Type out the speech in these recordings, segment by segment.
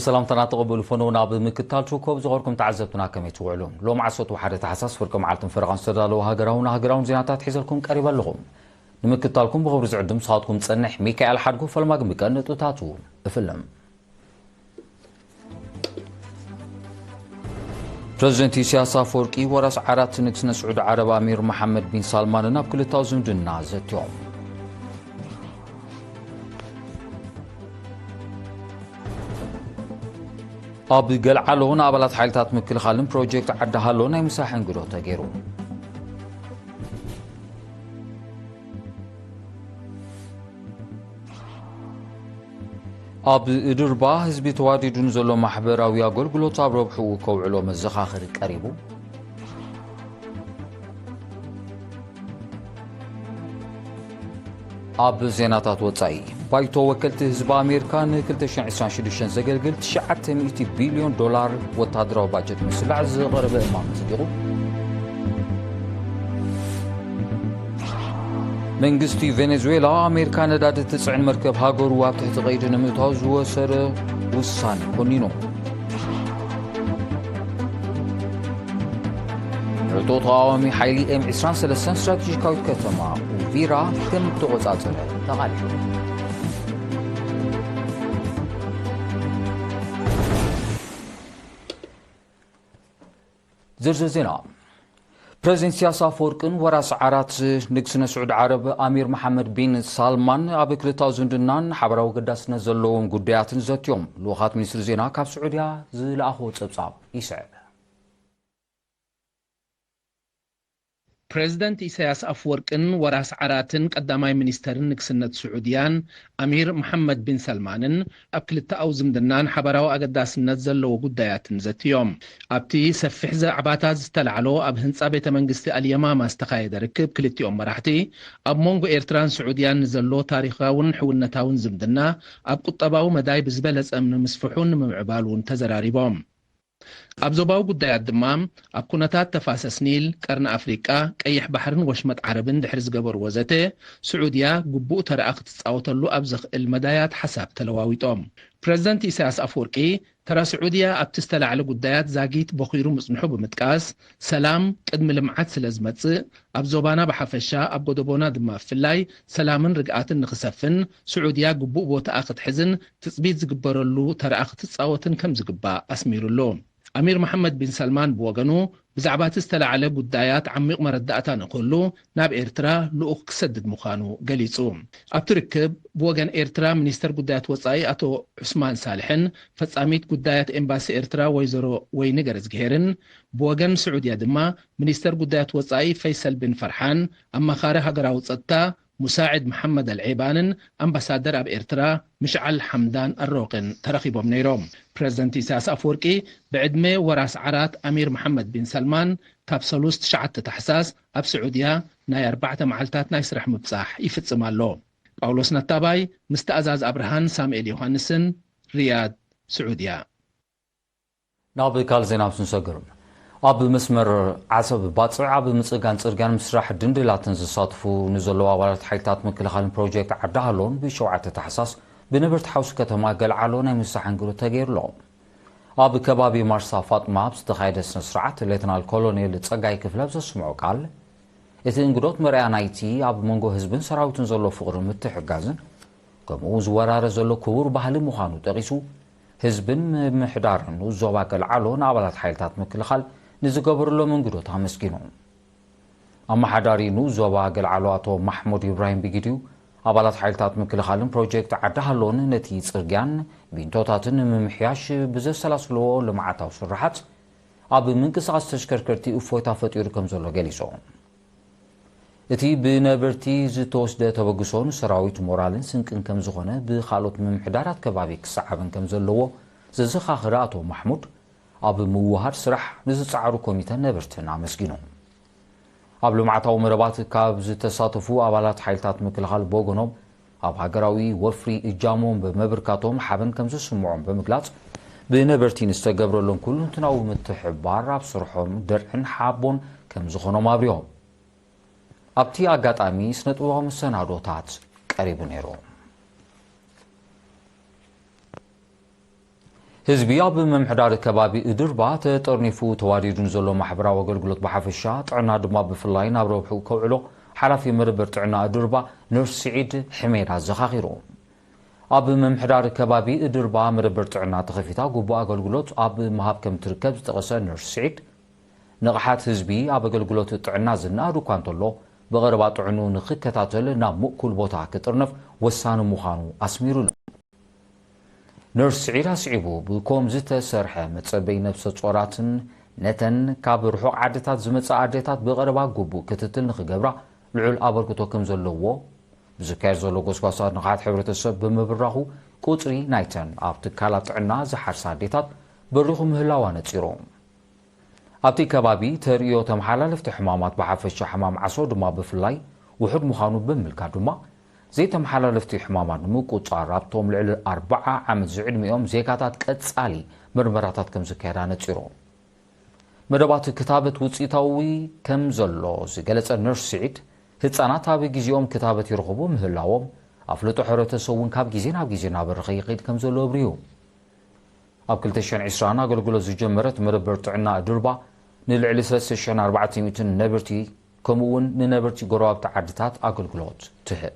ሰላምታና ተቐበሉ። ፈነው ናብ ምክታል ችኮብ ዝኸርኩም ተዓዘብትና ከመይ ትውዕሉ? ሎም ዓሰርተ ሓደ ታሕሳስ ፍርቂ መዓልትን ፈረቓን ዝተዳለወ ሃገራውን ሃገራውን ዜናታት ሒዘልኩም ቀሪበ ኣለኹም። ንምክታልኩም ብኽብሪ ዝዕድም ስኻትኩም ጸንሕ ሚካኤል ሓድጉ። ፈልማ ግን ብቀንጥታቱ እፍልም። ፕረዚደንት ኢሳያስ ኣፈወርቂ ወራስ ዓራት ንግስነት ስዑዲ ዓረብ ኣሚር መሓመድ ቢን ሳልማንን ኣብ ክልታዊ ዝምድና ዘትዮም። ኣብ ገልዓሎ ንኣባላት ሓይልታት ምክልኻልን ፕሮጀክት ዓዲ ሃሎ ናይ ምሳሕ እንግዶ ተገይሩ። ኣብ ድርባ ህዝቢ ተዋዲዱ ንዘሎ ማሕበራዊ ኣገልግሎት ኣብ ረብሕኡ ከውዕሎ መዘኻኸሪ ቀሪቡ። ኣብ ዜናታት ወጻኢ፣ ባይቶ ወከልቲ ህዝቢ ኣሜሪካ ን ክልተ ሽሕን ዕስራን ሽዱሽተን ዘገልግል ትሽዓተ ሚእቲ ቢልዮን ዶላር ወታደራዊ ባጀት ምስላዕ ዝቐረበ እማመ ኣጽዲቑ። መንግስቲ ቬኔዙዌላ ኣሜሪካ ነዳዲ ትጽዕን መርከብ ሃገሩ ኣብ ትሕቲ ቀይዲ ንምእታው ዝወሰደ ውሳነ ኮኒኑ። ዕጡቕ ተቓዋሚ ሓይሊ ኤም ዕስራን ሰለስተን ስትራቴጂካዊት ከተማ ኡቪራ ከም እተቖጻጸረ ተቓሊዑ። ዝርዝር ዜና። ፕረዚደንት ኢሳያስ ኣፈወርቅን ወራስ ዓራት ንግስነት ስዑዲ ዓረብ ኣሚር መሓመድ ቢን ሳልማን ኣብ ክልታዊ ዝምድናን ሓበራዊ ኣገዳስነት ዘለዎም ጉዳያትን ዘትዮም። ልኡኻት ሚኒስትሪ ዜና ካብ ስዑድያ ዝለኣኽዎ ጸብጻብ ይስዕብ። ፕረዚደንት ኢሳያስ ኣፈወርቅን ወራስ ዓራትን ቀዳማይ ሚኒስተርን ንግስነት ስዑድያን ኣሚር መሓመድ ቢን ሰልማንን ኣብ ክልተኣዊ ዝምድናን ሓበራዊ ኣገዳስነት ዘለዎ ጉዳያትን ዘትዮም። ኣብቲ ሰፊሕ ዛዕባታት ዝተላዕሎ ኣብ ህንጻ ቤተ መንግስቲ ኣልየማማ ዝተኻየደ ርክብ ክልቲኦም መራሕቲ፣ ኣብ መንጎ ኤርትራን ስዑድያን ንዘሎ ታሪኻውን ሕውነታውን ዝምድና ኣብ ቁጠባዊ መዳይ ብዝበለጸ ንምስፍሑን ንምምዕባሉን ተዘራሪቦም። ኣብ ዞባዊ ጉዳያት ድማ፣ ኣብ ኩነታት ተፋሰስ ኒል፣ ቀርኒ ኣፍሪቃ፣ ቀይሕ ባሕርን ወሽመጥ ዓረብን ድሕሪ ዝገበርዎ ዘተ፣ ስዑድያ ግቡእ ተረኣ ክትጻወተሉ ኣብ ዘኽእል መዳያት ሓሳብ ተለዋዊጦም። ፕረዚደንት ኢሳያስ ኣፈወርቂ፣ ተራ ስዑድያ ኣብቲ ዝተላዕለ ጉዳያት ዛጊት ቦኺሩ ምጽንሑ ብምጥቃስ፣ ሰላም ቅድሚ ልምዓት ስለ ዝመጽእ፣ ኣብ ዞባና ብሓፈሻ፣ ኣብ ጎደቦና ድማ ብፍላይ፣ ሰላምን ርግኣትን ንኽሰፍን፣ ስዑድያ ግቡእ ቦታኣ ክትሕዝን ትጽቢት ዝግበረሉ ተረኣ ክትጻወትን ከም ዝግባእ ኣስሚሩሉ። ኣሚር መሓመድ ቢን ሰልማን ብወገኑ፣ ብዛዕባ እቲ ዝተላዕለ ጉዳያት ዓሚቕ መረዳእታ ንክህሉ ናብ ኤርትራ ልኡኽ ክሰድድ ምዃኑ ገሊጹ። ኣብቲ ርክብ፣ ብወገን ኤርትራ ሚኒስተር ጉዳያት ወጻኢ ኣቶ ዑስማን ሳልሕን ፈጻሚት ጉዳያት ኤምባሲ ኤርትራ ወይዘሮ ወይኒ ገረዝግሄርን፣ ብወገን ስዑድያ ድማ ሚኒስተር ጉዳያት ወጻኢ ፈይሰል ቢን ፈርሓን፣ ኣማኻሪ ሃገራዊ ጸጥታ ሙሳዕድ መሓመድ ኣልዔባንን ኣምባሳደር ኣብ ኤርትራ ምሽዓል ሓምዳን ኣሮቅን ተረኺቦም ነይሮም። ፕረዚደንት ኢሳያስ ኣፈወርቂ ብዕድመ ወራስ ዓራት ኣሚር መሓመድ ቢን ሰልማን ካብ ሰሉስ ትሽዓተ ታሕሳስ ኣብ ስዑድያ ናይ ኣርባዕተ መዓልታት ናይ ስራሕ ምብጻሕ ይፍጽም ኣሎ። ጳውሎስ ነታባይ ምስ ተኣዛዝ ኣብርሃን ሳሙኤል ዮሃንስን፣ ሪያድ፣ ስዑድያ። ናብ ካልእ ዜና ምስ ንሰግር፣ ኣብ መስመር ዓሰብ ባጽዕ ኣብ ምጽጋን ጽርግያን ምስራሕ ድንድላትን ዝሳተፉ ንዘለዉ ኣባላት ሓይልታት ምክልኻልን ፕሮጀክት ዓዲ ሃሎን ብሸውዓተ ታሕሳስ ብነበርቲ ሓውሲ ከተማ ገልዓሎ ናይ ምሳሕ እንግዶ ተገይሩሎም። ኣብ ከባቢ ማርሳ ፋጥማ ኣብ ዝተኻየደ ስነ ስርዓት ሌተናል ኮሎኔል ጸጋይ ክፍለ ኣብ ዘስምዖ ቃል፣ እቲ እንግዶት መርኣያ ናይቲ ኣብ መንጎ ህዝብን ሰራዊትን ዘሎ ፍቕርን ምትሕጋዝን፣ ከምኡ ዝወራረ ዘሎ ክቡር ባህሊ ምዃኑ ጠቒሱ፣ ህዝብን ምምሕዳርን ንኡስ ዞባ ገልዓሎ ንኣባላት ሓይልታት ምክልኻል ንዝገበሩሎም እንግዶት ኣመስጊኑ። ኣመሓዳሪ ንኡስ ዞባ ገልዓሎ ኣቶ ማሕሙድ ኢብራሂም ብግዲኡ፣ ኣባላት ሓይልታት ምክልኻልን ፕሮጀክት ዓዲ ሃሎን ነቲ ጽርግያን ቢንቶታትን ንምምሕያሽ ብዘሰላስልዎ ልምዓታዊ ስራሓት፣ ኣብ ምንቅስቓስ ተሽከርከርቲ እፎይታ ፈጢሩ ከም ዘሎ ገሊጹ። እቲ ብነበርቲ ዝተወስደ ተበግሶ ንሰራዊት ሞራልን ስንቅን ከም ዝኾነ፣ ብኻልኦት ምምሕዳራት ከባቢ ክሰዓብን ከም ዘለዎ ዘዘኻኸረ ኣቶ ማሕሙድ፣ ኣብ ምውሃድ ስራሕ ንዝጸዓሩ ኮሚተን ነበርትን ኣመስጊኑ። ኣብ ልምዓታዊ መደባት ካብ ዝተሳተፉ ኣባላት ሓይልታት ምክልኻል ብወገኖም፣ ኣብ ሃገራዊ ወፍሪ እጃሞም ብምብርካቶም ሓበን ከም ዝስምዖም ብምግላጽ፣ ብነበርቲ ንዝተገብረሎም ኩሉንትናዊ ምትሕብባር ኣብ ስርሖም ድርዕን ሓቦን ከም ዝኾኖም ኣብሪሆም። ኣብቲ ኣጋጣሚ ስነ-ጥበባዊ መሰናዶታት ቀሪቡ ነይሩ። ህዝቢ ኣብ ምምሕዳር ከባቢ እድርባ ተጠርኒፉ ተዋዲዱ ንዘሎ ማሕበራዊ ኣገልግሎት ብሓፈሻ፣ ጥዕና ድማ ብፍላይ ናብ ረብሕኡ ከውዕሎ ሓላፊ መደበር ጥዕና እድርባ ነርስ ስዒድ ሕሜዳ ኣዘኻኺሩ። ኣብ ምምሕዳር ከባቢ እድርባ መደበር ጥዕና ተኸፊታ ግቡእ ኣገልግሎት ኣብ ምሃብ ከም ትርከብ ዝጠቐሰ ነርስ ስዒድ፣ ንቕሓት ህዝቢ ኣብ ኣገልግሎት ጥዕና ዝነኣድ እኳ እንተሎ፣ ብቐረባ ጥዕኑ ንኽከታተል ናብ ምእኩል ቦታ ክጥርነፍ ወሳኒ ምዃኑ ኣስሚሩሉ። ነርስ ስዒድ ኣስዒቡ፣ ብኮም ዝተሰርሐ መጸበይ ነብሰ ጾራትን ነተን ካብ ርሑቕ ዓድታት ዝመጻ ኣዴታት ብቐረባ ግቡእ ክትትል ንኽገብራ ልዑል ኣበርክቶ ከም ዘለዎ፣ ብዝካየድ ዘሎ ጎስጓሳት ንቕሓት ሕብረተሰብ ብምብራኹ፣ ቁጽሪ ናይተን ኣብ ትካላት ጥዕና ዝሓርሳ ኣዴታት በሪኹ ምህላዋ ነጺሩ። ኣብቲ ከባቢ ተርእዮ ተመሓላለፍቲ ሕማማት ብሓፈሻ ሕማም ዓሶ ድማ ብፍላይ ውሑድ ምዃኑ ብምምልካት ድማ፣ ዘይተመሓላለፍቲ ሕማማት ንምቁጽጻር ኣብቶም ልዕሊ ኣርብዓ ዓመት ዝዕድሚኦም ዜጋታት ቀጻሊ ምርመራታት ከም ዝካየድ ኣነጺሩ። መደባት ክታበት ውጽኢታዊ ከም ዘሎ ዝገለጸ ነርስ ስዒድ፣ ህጻናት ኣብ ግዜኦም ክታበት ይረኽቡ ምህላዎም፣ ኣፍልጦ ሕብረተሰብ እውን ካብ ግዜ ናብ ግዜ እናበረኸ ይኸይድ ከም ዘሎ ኣብሪሁ። ኣብ ክልተ ሽሕን ዕስራን ኣገልግሎት ዝጀመረት መደበር ጥዕና ድርባ፣ ንልዕሊ ሰለስተ ሽሕን ኣርባዕተ ሚእትን ነበርቲ፣ ከምኡ እውን ንነበርቲ ጎረባብቲ ዓድታት ኣገልግሎት ትህብ።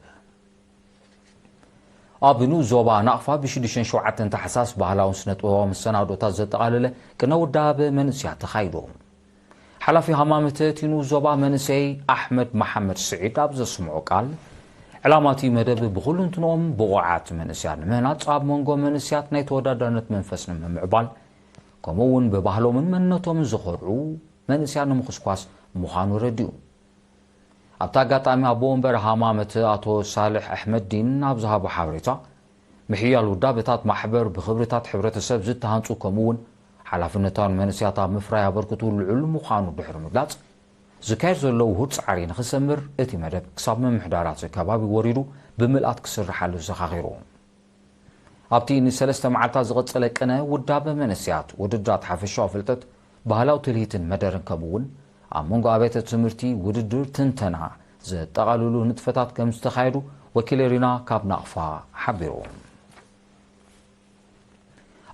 ኣብ ንኡስ ዞባ ናቕፋ ብሽዱሽተን ሸውዓተን ታሕሳስ ባህላውን ስነ ጥበባዊ መሰናዶታት ዘጠቓለለ ቅነ ውዳበ መንእስያት ተኻይዱ። ሓላፊ ሃማመተ እቲ ንኡስ ዞባ መንእሰይ ኣሕመድ መሓመድ ስዒድ ኣብ ዘስምዖ ቃል፣ ዕላማ እቲ መደብ ብኹሉ እንትንኦም ብቑዓት መንእስያት ንምህናጽ፣ ኣብ መንጎ መንእስያት ናይ ተወዳዳርነት መንፈስ ንምምዕባል፣ ከምኡ እውን ብባህሎምን መንነቶምን ዝኾርዑ መንእስያት ንምኹስኳስ ምዃኑ ረዲኡ። ኣብቲ ኣጋጣሚ ኣቦ ወንበር ሃማመተ ኣቶ ሳልሕ ኣሕመድዲን ኣብ ዝሃቦ ሓበሬታ፣ ምሕያል ውዳበታት ማሕበር ብኽብርታት ሕብረተሰብ ዝተሃንጹ ከምኡ እውን ሓላፍነታውን መንእስያት ኣብ ምፍራይ ኣበርክቱ ልዑል ምዃኑ ድሕሪ ምግላጽ፣ ዝካየድ ዘሎ ውሁድ ጻዕሪ ንኽሰምር እቲ መደብ ክሳብ ምምሕዳራት ከባቢ ወሪዱ ብምልኣት ክስርሓሉ ዘኻኺሩ። ኣብቲ ንሰለስተ መዓልታት ዝቐጸለ ቅነ ውዳበ መንእስያት፣ ውድድራት ሓፈሻዊ ፍልጠት፣ ባህላዊ ትልሂትን መደርን ከምኡ እውን ኣብ መንጎ ኣብያተ ትምህርቲ ውድድር ትንተና ዘጠቓልሉ ንጥፈታት ከም ዝተኻየዱ ወኪል ሪና ካብ ናቕፋ ሓቢሩ።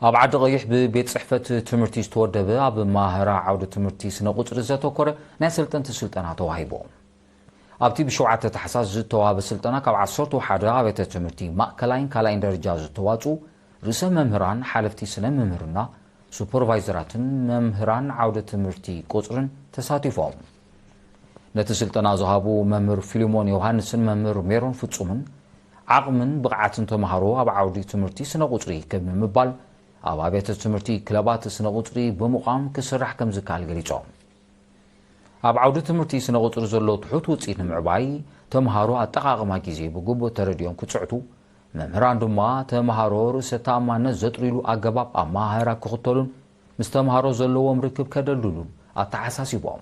ኣብ ዓዲ ቀይሕ ብቤት ጽሕፈት ትምህርቲ ዝተወደበ ኣብ ማህራ ዓውዲ ትምህርቲ ስነ ቁጽሪ ዘተኮረ ናይ ሰልጠንቲ ስልጠና ተዋሂቡ። ኣብቲ ብሸውዓተ ታሕሳስ ዝተዋህበ ስልጠና ካብ ዓሰርተ ሓደ ኣብያተ ትምህርቲ ማእከላይን ካልኣይን ደረጃ ዝተዋጽኡ ርእሰ መምህራን፣ ሓለፍቲ ስነ ምምህርና፣ ሱፐርቫይዘራትን መምህራን ዓውደ ትምህርቲ ቁጽርን ተሳቲፎም። ነቲ ስልጠና ዝሃቡ መምህር ፊልሞን ዮሃንስን መምህር ሜሮን ፍጹምን ዓቕምን ብቕዓትን ተምሃሮ ኣብ ዓውዲ ትምህርቲ ስነ ቁጽሪ ክብ ንምባል ኣብ ኣብያተ ትምህርቲ ክለባት ስነ ቁጽሪ ብምቋም ክስራሕ ከም ዝከኣል ገሊጾም። ኣብ ዓውዲ ትምህርቲ ስነ ቁጽሪ ዘሎ ትሑት ውጽኢት ንምዕባይ፣ ተምሃሮ ኣጠቓቕማ ግዜ ብግቡእ ተረዲኦም ክጽዕቱ፣ መምህራን ድማ ተምሃሮ ርእሰ ተኣማንነት ዘጥርይሉ ኣገባብ ኣመሃህራ ክኽተሉን ምስ ተምሃሮ ዘለዎም ርክብ ከደልድሉን ኣተሓሳሲቦም።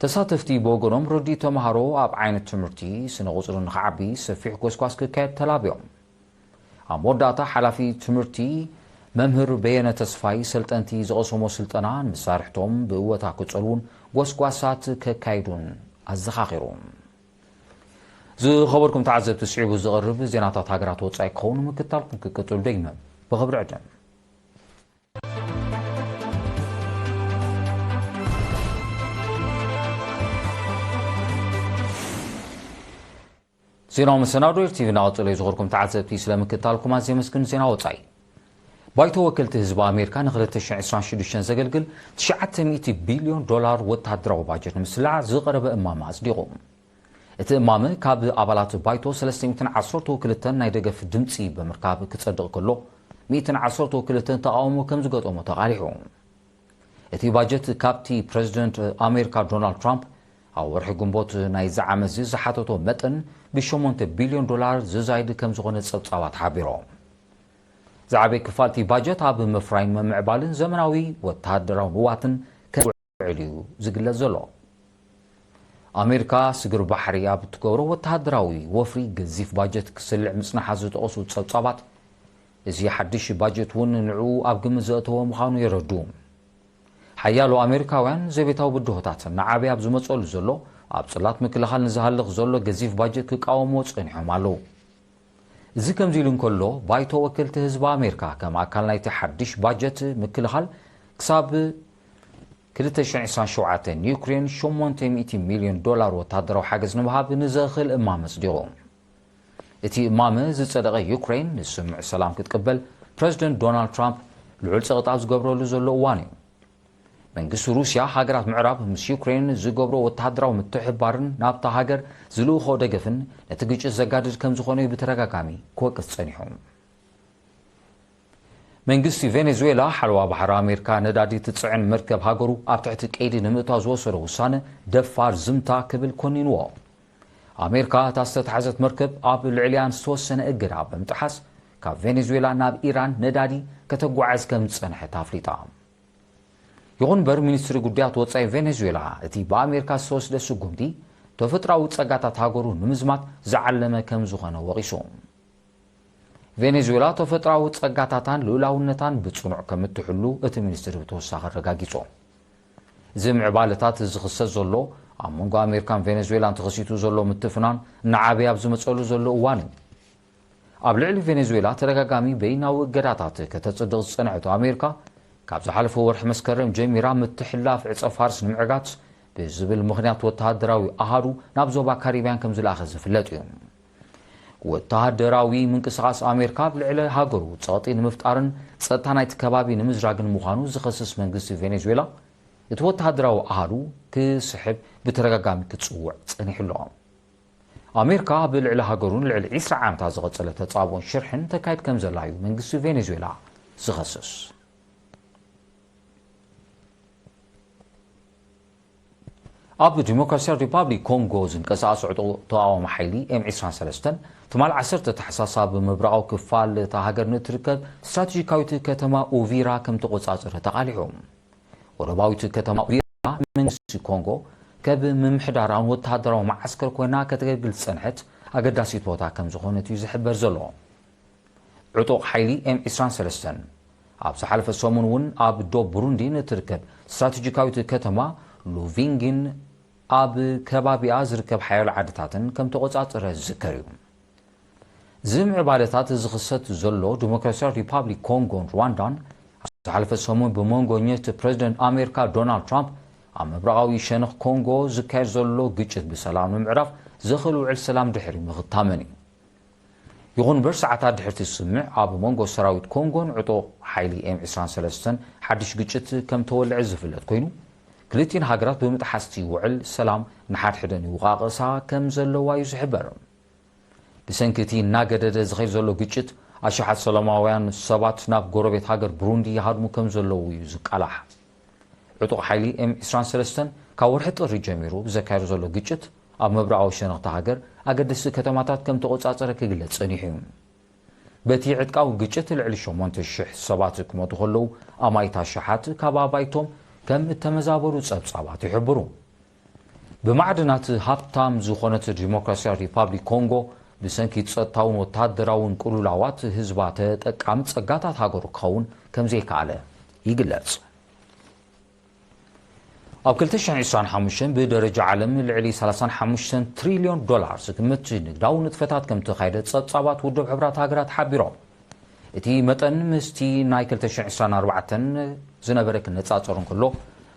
ተሳተፍቲ ብወገኖም፣ ርድኢት ተምሃሮ ኣብ ዓይነት ትምህርቲ ስነ ቁጽሪ ንኽዓቢ ሰፊሕ ጎስጓስ ክካየድ ተላብዮም። ኣብ መወዳእታ፣ ሓላፊ ትምህርቲ መምህር በየነ ተስፋይ፣ ሰልጠንቲ ዝቐሰሞ ስልጠና ንመሳርሕቶም ብእወታ ክጸልዉን ጎስጓሳት ከካይዱን ኣዘኻኺሩ። ዝኸበርኩም ተዓዘብቲ፣ ስዒቡ ዝቐርብ ዜናታት ሃገራት ወጻኢ ክኸውን ምክታልኩም ክቅጽል ደጊመ ብኽብሪ ዕድም። ዜናዊ መሰናዶ ኤር ቲቪ እናቐጸለ እዩ። ዝኸበርኩም ተዓዘብቲ፣ ስለ ምክታልኩም ኣዝየ ኣመስግን። ዜና ወጻኢ። ባይቶ ወከልቲ ህዝቢ ኣሜሪካ ንክልተ ሽሕን ዕስራን ሽዱሽተን ዘገልግል ትሽዓተ ሚእቲ ቢልዮን ዶላር ወተሃደራዊ ባጀት ንምስላዕ ዝቐረበ እማመ ኣጽዲቑ። እቲ እማመ ካብ ኣባላት ባይቶ ሰለስተ ሚእትን ዓሰርተ ክልተን ናይ ደገፍ ድምጺ ብምርካብ ክጸድቕ ከሎ፣ ሚእትን ዓሰርተ ክልተን ተቓውሞ ከም ዝገጠሞ ተቓሊሑ። እቲ ባጀት ካብቲ ፕረዚደንት ኣሜሪካ ዶናልድ ትራምፕ ኣብ ወርሒ ግንቦት ናይዚ ዓመት እዚ ዝሓተቶ መጠን ብሸሞንተ ቢልዮን ዶላር ዝዛይድ ከም ዝኾነ ጸብጻባት ሓቢሮም። ዝዓበየ ክፋል እቲ ባጀት ኣብ ምፍራይን ምምዕባልን ዘመናዊ ወተሃደራዊ ንዋትን ከም ዝውዕል እዩ ዝግለጽ ዘሎ። ኣሜሪካ ስግር ባሕሪ ኣብ እትገብሮ ወተሃደራዊ ወፍሪ ገዚፍ ባጀት ክስልዕ ምጽናሓ ዝጠቐሱ ጸብጻባት፣ እዚ ሓድሽ ባጀት እውን ንዕኡ ኣብ ግምት ዘእተወ ምዃኑ የረዱ። ሓያሎ ኣሜሪካውያን ዘቤታዊ ብድሆታት እናዓበየ ኣብ ዝመጸሉ ዘሎ፣ ኣብ ጽላት ምክልኻል ንዝሃልኽ ዘሎ ገዚፍ ባጀት ክቃወምዎ ጸኒሖም ኣለዉ። እዚ ከምዚ ኢሉ እንከሎ፣ ባይቶ ወከልቲ ህዝቢ ኣሜሪካ ከም ኣካል ናይቲ ሓድሽ ባጀት ምክልኻል ክሳብ ክልተ ሽሕን ዕስራን ሸውዓተን ንዩክሬን ሸሞንተ ሚእቲ ሚልዮን ዶላር ወታደራዊ ሓገዝ ንምሃብ ንዘኽእል እማመ ኣጽዲቑ። እቲ እማመ ዝጸደቐ፣ ዩክሬን ንስምምዕ ሰላም ክትቅበል ፕረዚደንት ዶናልድ ትራምፕ ልዑል ጸቕጣ ኣብ ዝገብረሉ ዘሎ እዋን እዩ። መንግስቲ ሩስያ፣ ሃገራት ምዕራብ ምስ ዩክሬን ዝገብሮ ወታደራዊ ምትሕብባርን ናብታ ሃገር ዝልእኾ ደገፍን ነቲ ግጭት ዘጋድድ ከም ዝኾነ እዩ ብተደጋጋሚ ክወቅስ ጸኒሑ። መንግስቲ ቬኔዙዌላ፣ ሓለዋ ባሕሪ ኣሜሪካ ነዳዲ ትጽዕን መርከብ ሃገሩ ኣብ ትሕቲ ቀይዲ ንምእታው ዝወሰዶ ውሳነ ደፋር ዝምታ ክብል ኮኒንዎ። ኣሜሪካ፣ እታ ዝተታሕዘት መርከብ ኣብ ልዕሊኣን ዝተወሰነ እገዳ ብምጥሓስ፣ ካብ ቬኔዙዌላ ናብ ኢራን ነዳዲ ከተጓዓዝ ከም ዝጸንሐት ኣፍሊጣ። ይኹን እምበር፣ ሚኒስትሪ ጉዳያት ወጻኢ ቬኔዙዌላ፣ እቲ ብኣሜሪካ ዝተወስደ ስጉምቲ፣ ተፈጥሮኣዊ ጸጋታት ሃገሩ ንምዝማት ዝዓለመ ከም ዝኾነ ወቒሱ። ቬኔዙዌላ ተፈጥሮኣዊ ጸጋታታን ልኡላውነታን ብጽኑዕ ከም እትሕሉ እቲ ሚኒስትሪ ብተወሳኺ ኣረጋጊጹ። እዚ ምዕባለታት ዝኽሰት ዘሎ፣ ኣብ መንጎ ኣሜሪካን ቬኔዙዌላን ተኸሲቱ ዘሎ ምትፍናን እናዓበየ ኣብ ዝመጸሉ ዘሎ እዋን እዩ። ኣብ ልዕሊ ቬኔዙዌላ ተደጋጋሚ በይናዊ እገዳታት ከተጽድቕ ዝጸንሐት ኣሜሪካ፣ ካብ ዝሓለፈ ወርሒ መስከረም ጀሚራ ምትሕልላፍ ዕጸ ፋርስ ንምዕጋት ብዝብል ምኽንያት ወተሃደራዊ ኣሃዱ ናብ ዞባ ካሪብያን ከም ዝለኣኸ ዝፍለጥ እዩ። ወተሃደራዊ ምንቅስቓስ ኣሜሪካ ኣብ ልዕሊ ሃገሩ ጸቕጢ ንምፍጣርን ጸጥታ ናይቲ ከባቢ ንምዝራግን ምዃኑ ዝኸስስ መንግስቲ ቬኔዙዌላ፣ እቲ ወተሃደራዊ ኣሃዱ ክስሕብ ብተደጋጋሚ ክጽውዕ ጸኒሑ ኣሎ። ኣሜሪካ ኣብ ልዕሊ ሃገሩን ልዕሊ ዕስራ ዓመታት ዝቐጸለ ተጻብኦን ሽርሕን ተካይድ ከም ዘላ እዩ መንግስቲ ቬኔዙዌላ ዝኸስስ። ኣብ ዲሞክራሲያዊ ሪፓብሊክ ኮንጎ ዝንቀሳቐስ ዕጡቕ ተቓዋሚ ሓይሊ ኤም ዕስራን ሰለስተን፣ ትማል ዓሰርተ ታሕሳስ ኣብ ምብራቓዊ ክፋል እታ ሃገር ንእትርከብ ስትራቴጂካዊት ከተማ ኡቪራ ከም ተቖጻጸረ ተቓሊዑ። ወደባዊት ከተማ ኡቪራ፣ መንግስቲ ኮንጎ ከብ ምምሕዳራን ወተሃደራዊ መዓስከር ኮይና ከተገልግል ዝጸንሐት ኣገዳሲት ቦታ ከም ዝኾነት እዩ ዝሕበር ዘሎ። ዕጡቕ ሓይሊ ኤም ዕስራን ሰለስተን፣ ኣብ ዝሓለፈ ሰሙን እውን ኣብ ዶብ ብሩንዲ ንትርከብ ስትራቴጂካዊት ከተማ ሉቪንጊን ኣብ ከባቢኣ ዝርከብ ሓያሎ ዓድታትን ከም ተቖጻጸረ ዝዝከር እዩ። እዚ ምዕባለታት ዝኽሰት ዘሎ፣ ዲሞክራሲያዊ ሪፓብሊክ ኮንጎን ሩዋንዳን ኣብ ዝሓለፈ ሰሙን ብመንጎ ኘት ፕረዚደንት ኣሜሪካ ዶናልድ ትራምፕ ኣብ ምብራቓዊ ሸነኽ ኮንጎ ዝካየድ ዘሎ ግጭት ብሰላም ንምዕራፍ ዘኽእል ውዕል ሰላም ድሕሪ ምኽታመን እዩ። ይኹን እምበር፣ ሰዓታት ድሕርቲ ዝስምዕ ኣብ መንጎ ሰራዊት ኮንጎን ዕጡቕ ሓይሊ ኤም ዕስራን ሰለስተን ሓድሽ ግጭት ከም ተወልዐ ዝፍለጥ ኮይኑ፣ ክልቲኤን ሃገራት ብምጥሓስቲ ውዕል ሰላም ንሓድሕደን ይወቓቐሳ ከም ዘለዋ እዩ ዝሕበር። ብሰንኪ እቲ እናገደደ ዝኸይድ ዘሎ ግጭት፣ ኣሽሓት ሰላማውያን ሰባት ናብ ጎረቤት ሃገር ብሩንዲ ይሃድሙ ከም ዘለዉ እዩ ዝቃላሕ። ዕጡቕ ሓይሊ ኤም ዕስራን ሰለስተን ካብ ወርሒ ጥሪ ጀሚሩ ብዘካየዶ ዘሎ ግጭት፣ ኣብ ምብራቓዊ ሸነኽቲ ሃገር ኣገደስቲ ከተማታት ከም ተቖጻጸረ ክግለጽ ጸኒሑ እዩ። በቲ ዕጥቃዊ ግጭት ልዕሊ ሸሞንተ ሽሕ ሰባት ክሞቱ ከለዉ፣ ኣማኢት ኣሽሓት ካብ ኣባይቶም ከም እተመዛበሉ ጸብጻባት ይሕብሩ። ብማዕድናት ሃብታም ዝኾነት ዲሞክራሲያዊት ሪፓብሊክ ኮንጎ፣ ብሰንኪ ጸጥታውን ወተሃደራውን ቅልውላዋት ህዝባ ተጠቃሚ ጸጋታት ሃገሩ ክኸውን ከም ዘይከኣለ ይግለጽ። ኣብ ክልተ ሽሕን ዕስራን ሓሙሽተን ብደረጃ ዓለም ልዕሊ ሰላሳን ሓሙሽተን ትሪልዮን ዶላር ዝግምት ንግዳዊ ንጥፈታት ከም ተኻየደ ጸብጻባት ውድብ ሕቡራት ሃገራት ሓቢሮም። እቲ መጠን ምስቲ ናይ ክልተ ሽሕን ዕስራን ኣርባዕተን ዝነበረ ክነጻጸር እንከሎ፣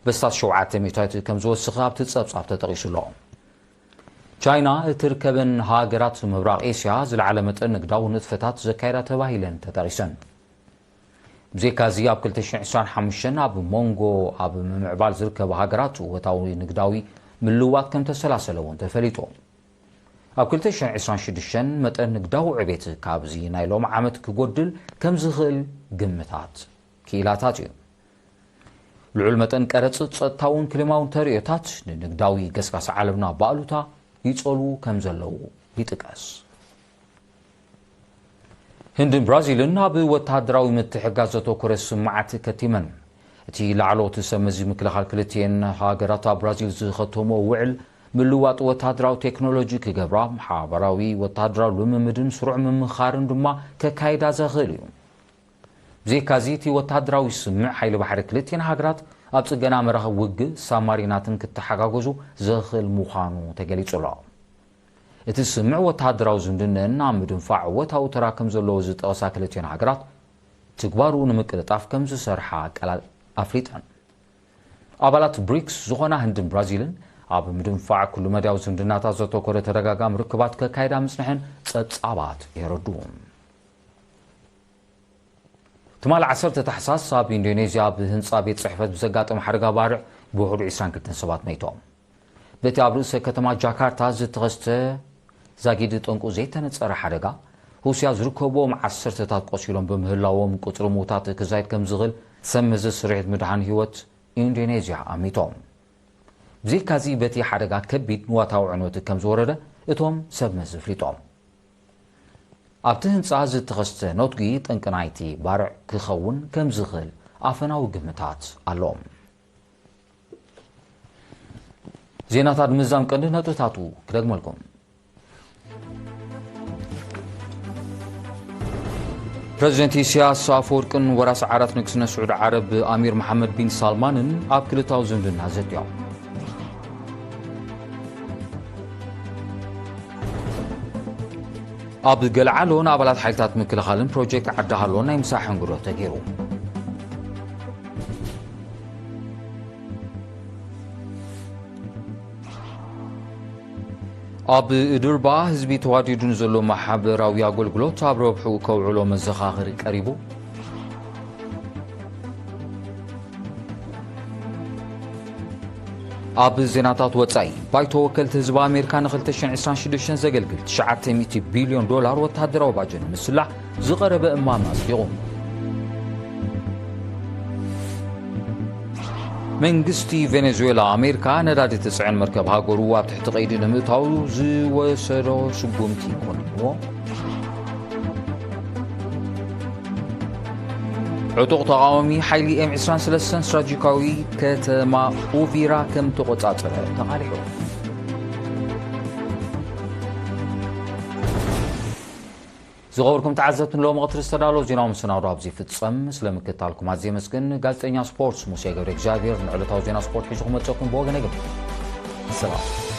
በስታት ሸውዓተ ሚእታዊት ከም ዝወሰኸ ኣብቲ ጸብጻብ ተጠቒሱ ኣሎ። ቻይና እትርከበን ሃገራት ምብራቕ ኤስያ ዝለዓለ መጠን ንግዳዊ ንጥፈታት ዘካየዳ ተባሂለን ተጠቒሰን። ብዘይካዚ፣ ኣብ ክልተ ሽሕን ዕስራን ሓሙሽተን ኣብ መንጎ ኣብ ምምዕባል ዝርከባ ሃገራት እወታዊ ንግዳዊ ምልውዋጥ ከም ተሰላሰለ እውን ተፈሊጡ። ኣብ ክልተ ሽሕን ዕስራን ሽዱሽተን መጠን ንግዳዊ ዕቤት ካብዚ ናይ ሎሚ ዓመት ክጎድል ከም ዝኽእል ግምታት ክኢላታት እዩ። ልዑል መጠን ቀረጽ፣ ጸጥታውን ክሊማውን ተርእዮታት ንንግዳዊ ገስጋስ ዓለምና ብኣሉታ ይጸልዉ ከም ዘለዉ ይጥቀስ። ህንድን ብራዚልን ኣብ ወተሃደራዊ ምትሕግጋዝ ዘተኮረ ስምምዓት ከቲመን። እቲ ላዕለዎት ሰብ መዚ ምክልኻል ክልቲኤን ሃገራት ኣብ ብራዚል ዝኸተምዎ ውዕል፣ ምልዋጥ ወተሃደራዊ ቴክኖሎጂ ክገብራ፣ ሓባራዊ ወተሃደራዊ ልምምድን ስሩዕ ምምኻርን ድማ ከካይዳ ዘኽእል እዩ። ብዘይካዚ፣ እቲ ወተሃደራዊ ስምምዕ፣ ሓይሊ ባሕሪ ክልቲኤን ሃገራት ኣብ ጽገና መራኽብ ውግእ ሳብማሪናትን ክተሓጋገዙ ዘኽእል ምዃኑ ተገሊጹ ኣሎ። እቲ ስምምዕ ወተሃደራዊ ዝምድነን ኣብ ምድንፋዕ ወታዊ ተራ ከም ዘለዎ ዝጠቐሳ ክልቲኦን ሃገራት፣ ትግባሩ ንምቅልጣፍ ከም ዝሰርሓ ኣቀላ-፣ ኣፍሊጠን። ኣባላት ብሪክስ ዝኾና ህንድን ብራዚልን ኣብ ምድንፋዕ ኩሉ መዳያዊ ዝምድናታት ዘተኮረ ተደጋጋሚ ርክባት ከካይዳ ምጽንሐን ጸብጻባት የረድኡ። ትማሊ ዓሰርተ ታሕሳስ ኣብ ኢንዶኔዝያ ኣብ ህንጻ ቤት ጽሕፈት ብዘጋጠመ ሓደጋ ባርዕ ብውሕዱ ዕስራን ክልተን ሰባት መይቶም። በቲ ኣብ ርእሰ ከተማ ጃካርታ ዝተኸስተ ዛጊድ ጠንቁ ዘይተነጸረ ሓደጋ፣ ሩስያ ዝርከብዎም ዓሰርተታት ቆሲሎም ብምህላዎም ቁጽሪ ምዉታት ክዛይድ ከም ዝኽእል ሰብ መዚ ስርሒት ምድሓን ህይወት ኢንዶኔዝያ ኣሚቶም። ብዘይካዚ በቲ ሓደጋ ከቢድ ንዋታዊ ዕንወት ከም ዝወረደ እቶም ሰብ መዚ ኣፍሊጦም። ኣብቲ ህንጻ ዝተኸስተ ነትጒ ጠንቂ ናይቲ ባርዕ ክኸውን ከም ዝኽእል ኣፈናዊ ግምታት ኣሎ። ዜናታት ምዛም ቀንዲ ነጥብታቱ ክደግመልኩም። ፕረዚደንት ኢሳያስ ኣፈወርቅን ወራስ ዓራት ንግስነት ስዑዲ ዓረብ ኣሚር መሓመድ ቢን ሳልማንን ኣብ ክልታዊ ዝምድና ዘትዮም። ኣብ ገለዓሎ ንኣባላት ሓይልታት ምክልኻልን ፕሮጀክት ዓዲ ሃሎን ናይ ምሳሕ ሕንግዶ ተገይሩ። ኣብ ዱርባ ህዝቢ ተዋዲዱ ንዘሎ ማሕበራዊ ኣገልግሎት ኣብ ረብሑ ከውዕሎ መዘኻኸሪ ቀሪቡ። ኣብ ዜናታት ወጻኢ፣ ባይቶ ወከልቲ ህዝቢ ኣሜሪካ ን ክልተ ሽሕን ዕስራን ሽዱሽተን ዘገልግል ትሽዓተ ሚእቲ ቢልዮን ዶላር ወተሃደራዊ ባጀት ንምስላዕ ዝቐረበ እማመ ኣጽዲቑ። መንግስቲ ቬኔዙዌላ፣ ኣሜሪካ ነዳዲ ትጽዕን መርከብ ሃገሩ ኣብ ትሕቲ ቀይዲ ንምእታው ዝወሰዶ ስጉምቲ ኮኒንዎ። ዕጡቕ ተቓዋሚ ሓይሊ ኤም ዕስራን ሰለስተን ስትራቴጂካዊ ከተማ ኡቪራ ከም ተቖጻጸረ ተቓሊሑ። ዝኸበርኩም ተዓዘብቲ፣ ንሎሚ ቀትሪ ዝተዳለወ ዜናዊ መሰናዶ ኣብዚ ይፍጸም። ስለ ምክትታልኩም ኣዝየ የመስግን። ጋዜጠኛ ስፖርት ሙሴ ገብረ እግዚኣብሔር ንዕለታዊ ዜና ስፖርት ሒዙ ክመጸኩም ብወገነይ ገምት። ሰላም።